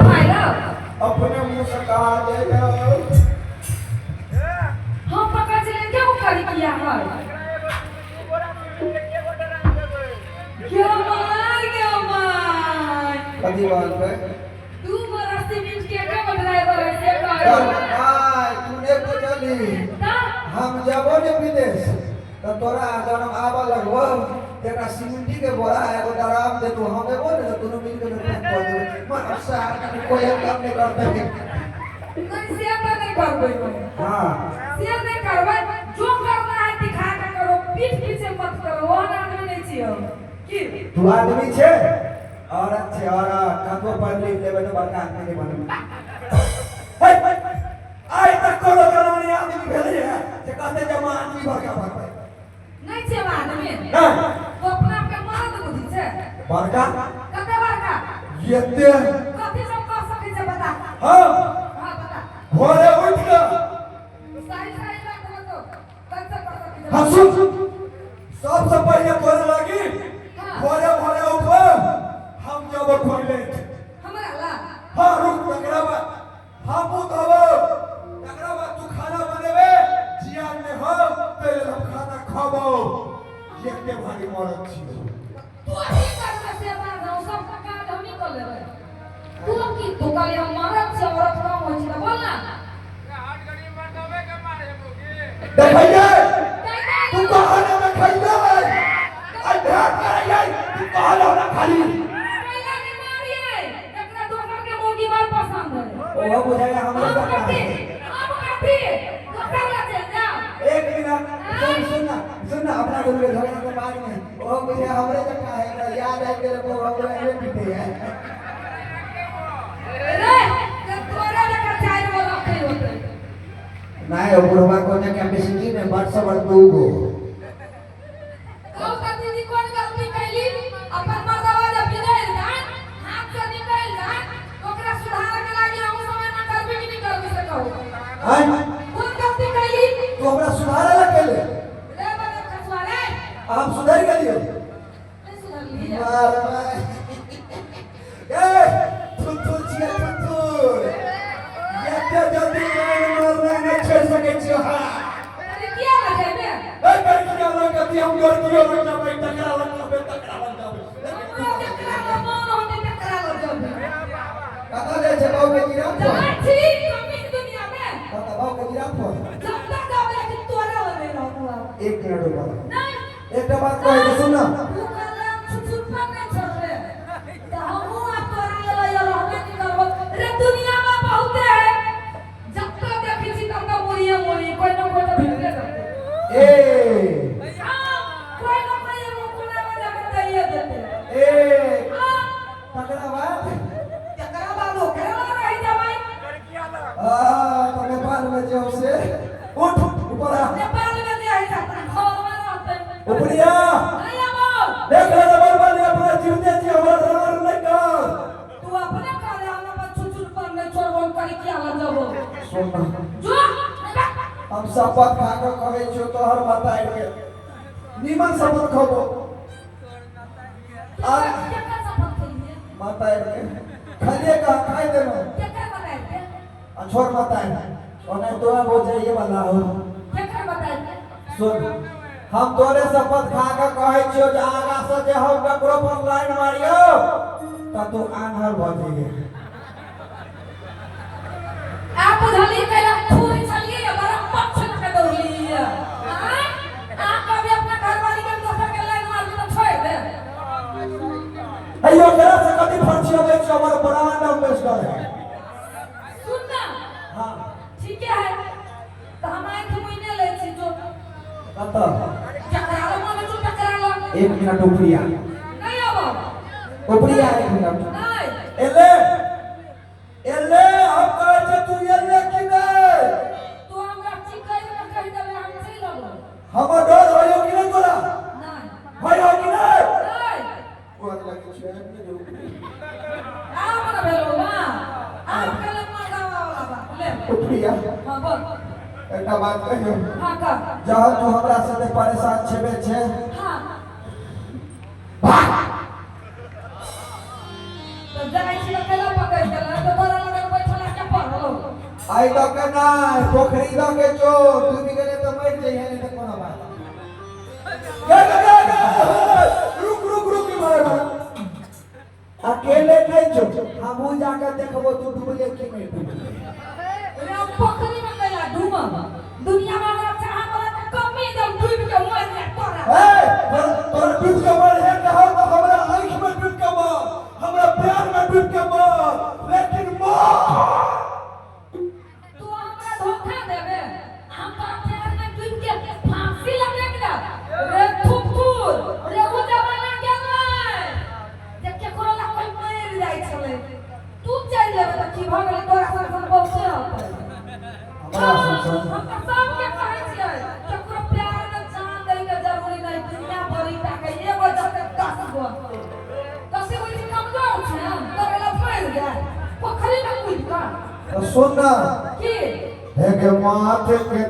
पाइल अपने मुंह से कहा जाइए। हम पकड़ चले क्यों कर किया है क्यों मार क्यों मार? कथी बात है? तू मोरा सीमेंट के के ड्राइवर है से कहो। नहीं, तू नहीं बुझली। हम जबो ने विदेश तो तोरा जब हम आबऽ लगबो तेरा सीमेंटी के बोरा एगो डराम दे तू, हम एबो ने तो दुनू मिल के पैक कर देबो। मर सार का कोई काम नहीं करते। नहीं, से तो नहीं करबै। हाँ। से नहीं करबै। जो करना है दिखा के करो, पीठ पीछे मत करो। ओहन आदमी नहीं छियै हम। की तू आदमी छे, औरत छे औरत। कतबो पढ़ लिख लेबै तो बड़का आदमी नहीं बनबै। हे, आइ तक कोनो जनानी आदमी भेलै है जे कहते जे हम आदमी बड़का बनबै? नहीं छियै हम आदमी। नहीं। तो अपना आपके मर्द बुझै छै। बड़का। कते बड़का? एते। कथी सब कर सकै छै, बता। हाँ। हाँ, बता। भोरे उठ के सही सही बात बताओ, कथी सब कर सकै छै? हाँ, सुन, सबसे पहले तोरे लागी भोरे भोरे उठो, हम जब टॉयलेट। हमरा ला? हाँ, रुक। तकरा बाद हम मुँह धोबो, तकरा बाद तू खाना बनेबे, जियान में हो ते लेल हम खाना खाबो। एते भारी मरद छियो। तू ही करबे से बात, हम सब काज हमही कर लेबै। तू की, तू कहली हम मरद छियै, औरत कम होइ छै, तऽ बोल ना। देखैये, तू कहने देखैये, आई भेंट करैये, तू कहलो ना खाली। कैला नहीं मारिए, एकरा दोसर के मौगी बड़ पसंद है। ओहो बुझाया हमरा। हम कथी, हम कथी, दोसर ला चल जाओ। एक मिनट, सुन, सुन ना, सुन ना, अपना दुनू के झगड़ा के बाद में ओहो बुझाया हमरे जकाँ है। एकरा याद आबि गेलै, ओ हमरा एने पीटे है। रे ते तोरे जकाँ चारि गो रखै होतै। नहीं, बुढ़वा को कैपेसिटी में बड़ से बड़ दूगो। कहू तऽ दीदी, कोन गलती कैली? अपन मर्दवा जब बिगड़ि जाय, हाथ से निकलि जाय, ओकरा सुधारऽ के लागी अहूँ समय ना करबी कि नहि करबी, से कहू। आय? कोन गलती कैली? तू हमरा सुधारे ला केले। रे बदर खसुआ रे। हम सुधर गेलियो। नहि सुधरली। मार मार, ए थुथुर छियै थुथुर, एते जल्दी लाइन मारनाइ नहि छोड़ि सकै छियो। हाँ। अरे, किया लगेबे? ए गड़किया लग कथी, हम गड़कियो लग जेबै, तकरा लग जेबै, तकरा लग जेबै। हमरो जकरा लग मन होतै तकरा लग जेबै। कतऽ जाइ छै बाबू के जिराफ पर? जाइ छी कमीन दुनिया में। कतऽ बाबू के जिराफ पर? जब तक जाबे, लेकिन तोरा लग नहि रहबो आब। एक मिनट रुको। नहि। एकटा बात कहै छी, सुन ना। तू कहले हम छुछुपन नहि छोड़बे, तऽ हमहूँ आब तोरा लेल रहबे नहि करबो। रे, दुनिया में बहुते है, जब तक देखै छी तब तक मुड़िए मुड़ी, कोइ न कोइ तऽ भेटबे करतै। ए। हाँ, कोइ न कोइ एगो कोना में जाके दैये देतै। ए। हाँ। तकरा बाद? तकरा बाद ओकरे लग रहि जेबै। आ तऽ नेपाल में जे हो से उठ, ऊपर आ। नेपाल में जे है से अपना घर में रहतै। उपरिया। नहीं आबो। देख ले बर्बादी, अपना जीवते छी हमरा रगड़ नहीं कर। तू अपने करे, हम अपन छुछुर पर नहीं छोड़बो, करी किया लग जबो। सुन ना। जो। हम शपथ खा के कहै छियौ, तोहर बताइ के नीमन शपथ खबो आ। केकर शपथ खेलिए? माता के खालिए कहा खाइ देनो। केकर बताइ के? आ छोड़, माता ओने तोरा हो जाइए वाला हो। केकर बताइ के? सुन, हम तोरे शपथ खा के कहै छियौ जे आगा से जे हम ककरो पर लाइन मारियौ तऽ तू आन्हर भऽ जइहे। आ बुझली, कैला थूरी छलिए, बड़ा पक्ष लके दौड़ली। आय आ कभी अपना घरवाली के दोसर के लाइन मारबी तऽ छोड़ दे। अयो, मेरा से कथी फर्ची अबै छै? हमर ब्रांड एम्बेसडर है। सुन ना। हाँ। ठीक है, तऽ हम आँखि मुइने लै छी, जो। कतऽ? टकरा लो मन जो, टकरा लो। एक मिनट, उपरिया। नहीं आबो। उपरिया, एक मिनट। नहीं। एले एले, हम कहै छै तू एले कि नहि? तू हमरा चिकै के कहि देबे, हम चलि अबो। हमर डर होइयो कि नहि तोरा? नहीं। होइयो कि नहि? नहीं। गोर लगै छै, आबि ने जो उपरी। आब न भेलो माँ, आब कल मर्दावा वाला बात ले। उपरिया। हाँ, बोल। एकटा बात कहियौ? हाँ, कह। जहन तू हमरा साथे परेशान छेबे छै, तऽ जाइ छी, अकेला पकड़ि के लऽ तऽ आई दऽ के नहि, पोखरी दऽ के जो, डूबि गेलै तऽ मरि जइहे, नहि तऽ कोनो बात नहि। गे, गे, गे, गे, रुक रुक रुक इम्हर इम्हर। अकेले नहीं जो, हमहूँ जाके देखबो तू डूबले कि नहीं डूबले। रे पोखरी में कैला डूबब? दुनिया में हमरा चाह वाला के कमी दम डूब के मर जाय तोरा। ए, तोरा डूब के मर हे कहो तो हमरा आँख में डूब के मर, हमरा प्यार में डूब के मर, लेकिन मर। तू हमरा धोखा देबे? हम तोरा प्यार में डूब के फांसी लटक जा? रे थुथुर, रे उ जमाना गेलै जे केकरो ला कोई मरि जाइ छलै। तू चलि जेबे तऽ की भऽ गेलै? तोरा सन सन बहुते होतै। हमरा सन सन? हम तऽ सबके कहै छियै, केकरो प्यार में जान दै के जरूरी नहि। दुनिया बड़ी टा के, एगो जते 10 गो। कसी होइ छै? कमजोर छै तोरा ला मरि जाय पोखरी में कूदि कऽ? तो सुन ना। की? हे के माथे के